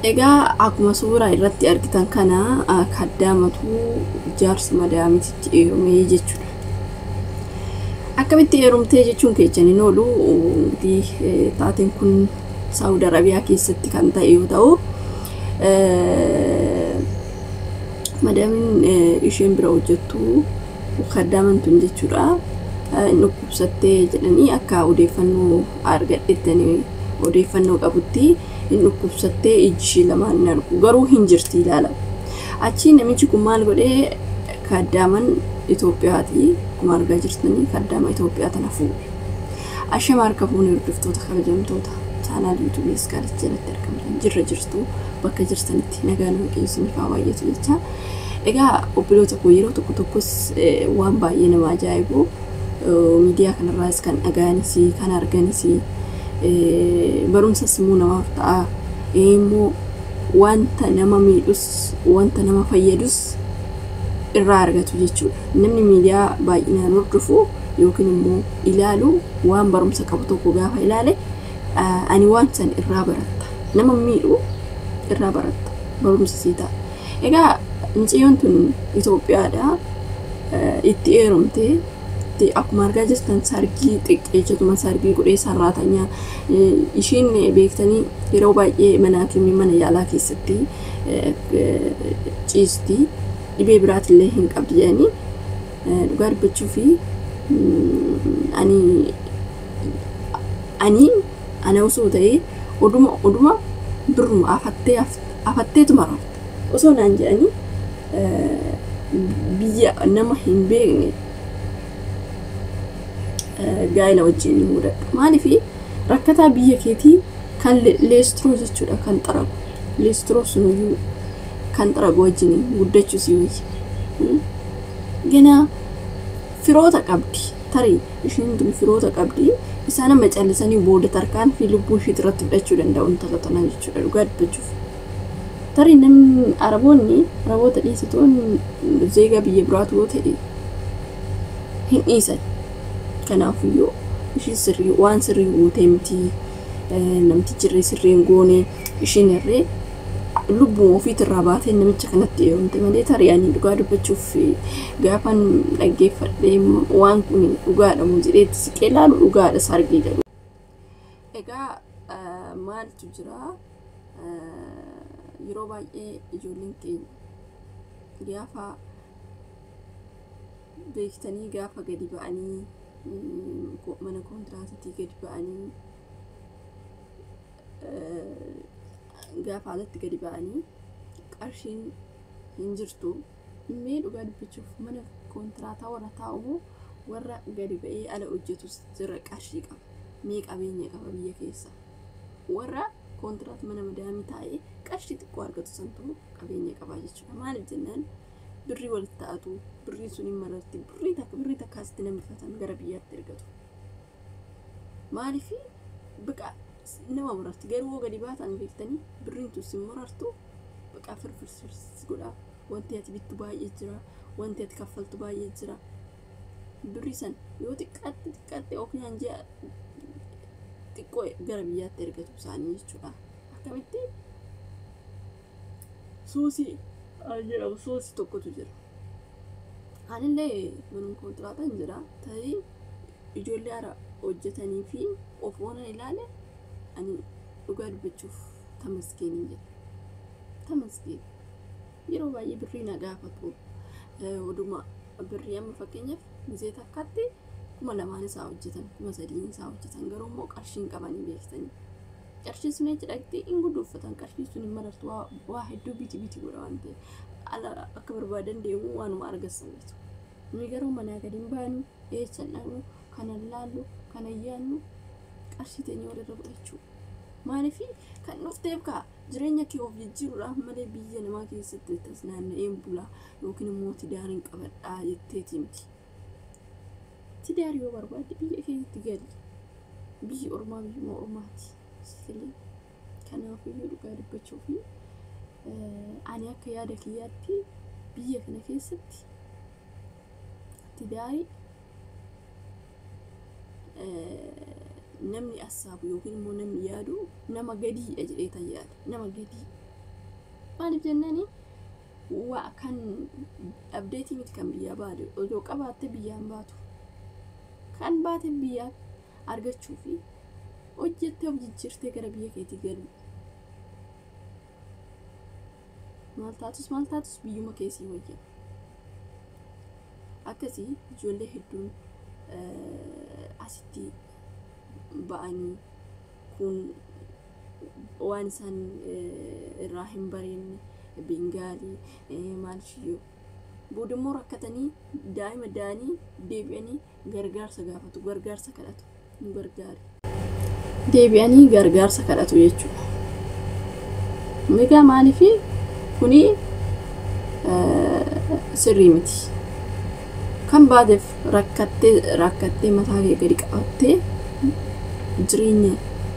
Egaa akkuma suuraa irratti argitan kana kaddaamatu jaarsa madaamititti heerumee jechuudha. Akkamitti heerumtee jechuun keessan hin oolu. Taateen kun Saawud Arabiyaa keessatti kan ta'e yoo ta'u, madaamiin isheen bira hojjettu kaddaaman tun jechuudha. Dhukkubsattee jedhanii akka odeeffannoo argadhettanii odeeffannoo qabutti hin dhukkubsattee, ijji ishee lamaan hin argu, garuu hin jirti ilaala. Achi namichi kun maal godhee? Kaddaaman Itoophiyaati, akkuma argaa jirtanii kaddaama Itoophiyaa tana fuudhe. Ashama harka fuunee, hordoftoota kabajamtoota chaanaal yuutuubii Iskaalit jalatti argamtan, jirra jirtu, bakka jirtanitti nagaan Waaqayyo isiniif haa baay'atu jecha. Egaa obboloota koo, yeroo tokko tokkos waan baay'ee nama ajaa'ibu miidiyaa kanarraas kan dhaga'anis kan arganis barumsas immoo namaaf ta'a. Immoo wanta nama miidhus wanta nama fayyadus irraa argatu jechuudha. Namni miidiyaa baay'inaan hordofu yookiin immoo ilaalu waan barumsa qabu tokko gaafa ilaale ani waan san irraa baratta. Nama miidhu irraa baratta. Barumsa sii ta'a. Egaa mucayyoon tun Itoophiyaadha. Itti heerumtee akkuma argaa jirtan sargii xiqqeechatuma sargii godhee sarraatanyaa ishiin beektanii yeroo baay'ee mana hakimii, mana yaalaa keessatti ciisti, dhibee biraatillee hin qabdi jedhanii. Dhugaa dubbachuu fi ani ana osoo ta'ee oduma birruma afattee afatteetuma rafta osoo naan jedhanii biyya nama hin beekne gaa'ela wajjin hin mudadhu. Maaliif? Rakkataa biyya keetii kan leestiroo jechuudha kan xaragu. Leestiroo sunuyyuu kan xaragu wajjin guddachuu si wayya. Ganaa firoota qabdi. Tarii isheen tun firoota qabdi. Isaan amma callisanii booda tarkaanfii lubbuu ishee irratti fudhachuu danda'u intala tanaa jechuudha dhugaa dubbachuuf. Tarii namni Araboonni, Araboota dhiisitoon, zeegaa biyya biraatu yoo ta'e hin dhiisan. Kanaafiyyuu ishiin sirrii waan sirrii gootee miti, namtichi irree sirrii hin goone. Ishiin irree lubbuma ofiitirraa baatee namicha kanatti heerumte malee, tarii ani dhugaa dubbachuuf gaafan dhaggeeffadhee waan kun dhugaadha moo jedheetti siqee ilaalu dhugaadha sargii jedhu. Egaa maaltu jira? Yeroo baay'ee ijoolleen keenya gaafa beektanii gaafa gadi ba'anii mana kontiraatatii gadi ba'anii, gaafa alatti gadi ba'anii qarshiin hin jirtu. Mee dhugaa dubbachuuf mana kontiraataa warra taa'u, warra gadi ba'ee ala hojjetus jira qarshii qaba. Mee qabeenya qaba biyya keessa. Warra kontiraata mana madaamii taa'ee qarshii xiqqoo argatu santu qabeenya qaba jechuudha. Maaliif jennaan, birrii walitti ta'atu, birrii sun hin mararti, birrii takka birrii takkaasitti nambifatan gara biyyaatti ergatu. Maaliif? Biqa nama mararti. Garuu yoo gadi baatan beektanii birriin tun sin marartu, biqa firfirsirs godha. Wanti ati bittu baay'ee jira, wanti ati kaffaltu baay'ee jira. Birrii san yoo xiqqaatte xiqqaatte yookiin ji'a xiqqoo gara biyyaatti ergatu isaanii jechuudha. Akkamitti suusii jedhamu, suusii tokkotu jira. Anillee manuma kontiraataan jira. Ta'ee ijoollee hara hojjetanii fi of oolan ilaale, ani dhugaa dubbachuuf tamasgeeniin jedha. Tamasgeen. Yeroo baay'ee birrii na gaafatu. Oduma birrii amma fakkeenyaaf gizee takkaatti 2000 isaa hojjetan, 3000 isaa hojjetan, garuu immoo qarshii hin qabanii beektanii. Qarshii sun achi dhaqxee hin guduuffatan, qarshii sun hin marartu, waa hedduu biti biti godha waan ta'eef ala akka barbaadan deemu waanuma argatan bitu. Nuyi garuu manaa gadi hin baanu, eessa hin dhaqnu, kana laallu, kana yaannu, qarshii teenya walirra godhachuu. Maaliif? Kan dhufteef kaa jireenya kee of jijjiiruudhaaf malee biyya namaa keessatti tas naanna'een bulaa yookiin immoo tidaariin qabadhaa jetteeti miti. Tidaar yoo barbaadde biyya keetti gali. Biyyi ormaa biyyuma ormaati. Kanaafiyyuu dhugaa dubbachuu fi ani akka yaada kiyyaatti biyya kana keessatti tidaarii namni assaabu yookiin immoo namni yaadu nama gadiidha jedhee tan yaada. Nama gadii. Maaliif jennaani waa kan dhabdeetii miti kan biyyaa baate odoo qabaatte biyyaan baatu. Kan baate biyyaa argachuu fi hojjettee of jijjiirtee gara biyya keetii galu. Maal taatus biyyuma keessii wayya. Akkasii ijoollee hedduun asitti ba'anii kun waan isaan irraa hin bareenye Bengaalii maal shiyyoo boodammoo rakkatanii daa'ima da'anii deebi'anii gargaarsa gaafatu, gargaarsa kadhatu, nu gargaari. Deebi'anii gargaarsa kadhatu jechuudha. Egaa maaliif kuni sirrii miti. Kan baateef rakkattee mataa kee gadi qabattee jireenya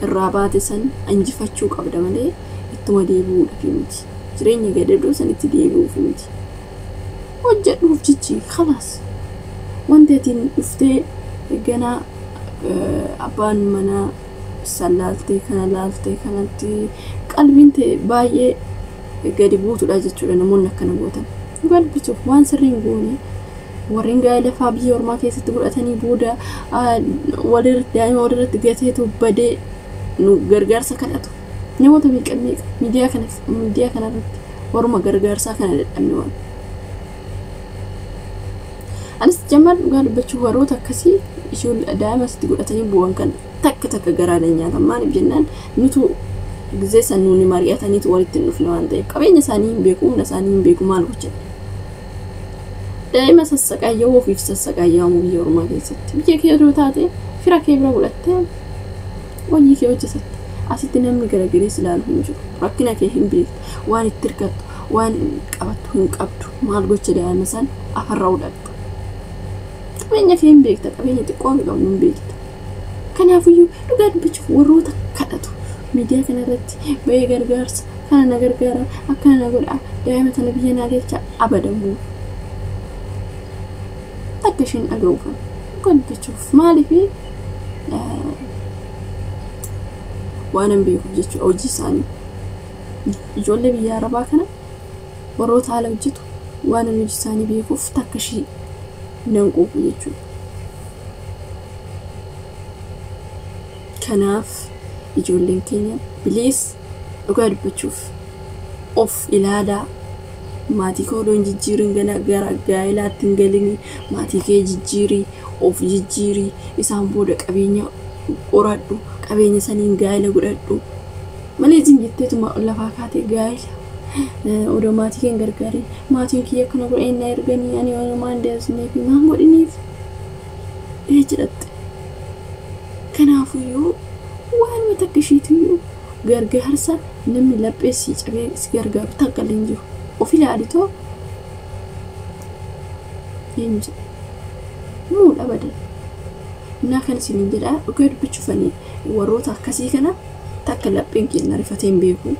irraa baate san injifachuu qabda malee ittuma deebi'uudhaaf miti. Jireenya gadadoo san itti deebi'uuf miti. Hojjedhuuf jijjiiri khalaas. Wanti atiin dhuftee ganaa abbaan manaa san laaltee kana laaltee kanatti qalbiin ta'e baay'ee gadi buutudha jechuudha namoonni akkana gootan. Dhugaa dubbachuuf waan sirrii hin goone warreen gaa'ela fa'aa biyya ormaa keessatti godhatanii booda walirratti daa'ima walirratti gateetu badee nu gargaarsa kadhatu. Namoota meeqa meeqa miidiyaa kanarratti waruma gargaarsaa kana dadhabne waan. Anis jammaan dhugaa dubbachuu warroota akkasii ijoollee daa'ima asitti godhatanii bu'an kan takka takka garaa na nyaatan. Maaliif jennaan nutu gizee san nuuni mari'ataniitu walitti hin dhufne waan ta'eef qabeenya isaanii hin beeku, humna isaanii hin beeku maal gochaa. Daa'ima sassaqaayyawuu ofiif sassaqaayyamu biyya ormaa keessatti. Biyya kee odoo taate fira kee bira godhattee hojii kee hojjetatte. Asitti namni garagarees ilaalu hin jiru. Rakkina kee hin beektu. Waan itti hirkattu, waan qabattu hin qabdu. Maal gocha daa'ima san afarra hudhatta. Qabeenya kee hin beekta. Qabeenya xiqqoo hin qabnu hin beekta. Kanaafiyyuu dhugaa dubbachuuf warroota kadhatu miidiyaa kanarratti bahee gargaarsa kana na gargaara akkana na godha daa'ima tana biyya naa galcha abadamuu takka isheen dhaga'u kan dhugaa dubbachuuf maaliif waan hin beekuuf jechuudha hojii isaanii. Ijoollee biyya arabaa kana warroota haala hojjetu waan hojii isaanii beekuuf takka ishee nan quuqu jechuudha. Kanaaf ijoolleen keenya bilees dhugaa dubbachuuf of ilaalaa maatii kee odoo hin jijjiirin gara gaa'ilaatti hin galini maatii kee jijjiirii of jijjiirii isaan booda qabeenya qoradhu qabeenya saniin gaa'ila godhadhu malee isin jetteetuma lafaa kaatee gaa'ila odoo maatii kee hin gargaarin maatiin kiyya akkana godhee na erganii ani walumaan deesnee fi maan godhiniif jedhatte. Kanaafuyyuu waanuma takka ishiitiyyuu gargaarsa namni laphee si cabee si gargaaru takka illee hin jiru. Of ilaalitoo eenyu jedha muudha badan. Innaa kan isiniin jedhaa dhugaa dubbachuufanii warroota akkasii kana takka lapheen keenya rifatee hin beeku.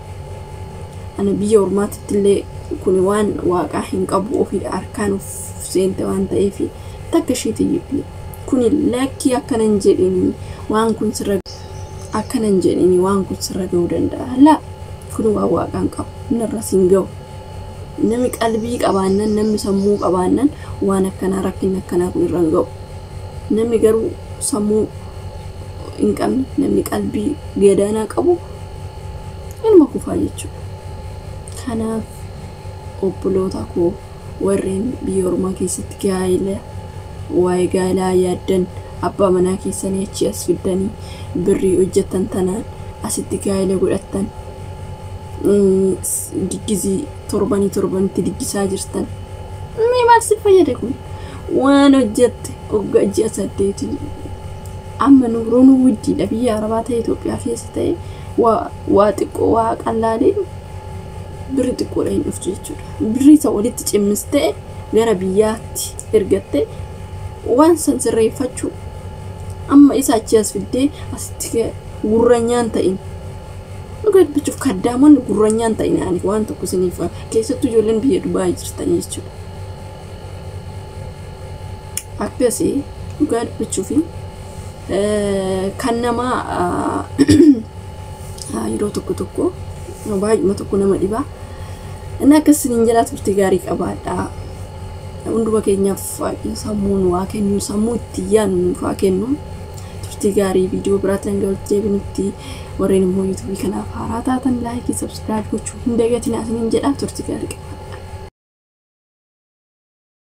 Ana biyya ormaatitti illee kun waan waaqaa hin qabu ofiidha harkaan of seente waan ta'eef takka ishiitiyyuu kuni lakkii akkana hin jedhini waan kun sirra akkana hin jedhini waan kun sirra ga'uu danda'a. Laa kun waan waaqaan qabu narra siin ga'u. Namni qalbii qabaannan namni sammuu qabaannan waan akkanaa rakkinni akkanaa kun irra hin ga'u. Namni garuu sammuu hin qabne namni qalbii gadaanaa qabu ilma kufaa jechuudha. Kanaaf obboloota koo warreen biyya ormaa keessatti gaa'ela waa'ee gaa'elaa yaaddan abbaa manaa keessanii achi as fiddanii birrii hojjettan tanaan asitti gaa'ela godhattan diggisii torbanii torbanitti diggisaa jirtan. Mee maal si fayyada kun? Waan hojjette hoggaa ji'a 8 amma nuroon wuddiidha biyya arabaa ta'e Itoophiyaa keessa ta'e waa xiqqoo waa qallaalee birri xiqqoodha hin dhuftu jechuudha. Birrii isa walitti cimmistee gara biyyaatti ergattee waan san sirreeffachuu amma isa achi as fiddee asitti gurranyaan ta'in. Dhugaa dubbachuuf kaddaamonni gurranyaan ta'in ani waan tokko isiniif keessattuu ijoolleen biyya Dubaay jirtan jechuudha. Akkasii dhugaa dubbachuuf kan namaa yeroo tokko tokko baay'uma tokko nama dhibaa. Inni akkas isiniin jedhaa, turtii gaarii qabaadhaa. Hunduma keenyaaf Waaqayyo sammuu nu haa kennu, sammuu itti yaadnu nuuf haa kennu. Turtii gaarii, viidiyoo biraatti hanga walitti deebinutti, warreen immoo YouTubeii kanaaf haaraa taatan like, subscribe gochuu hin dagatinaa isiniin jedha. Turtii gaarii qabaadhaa.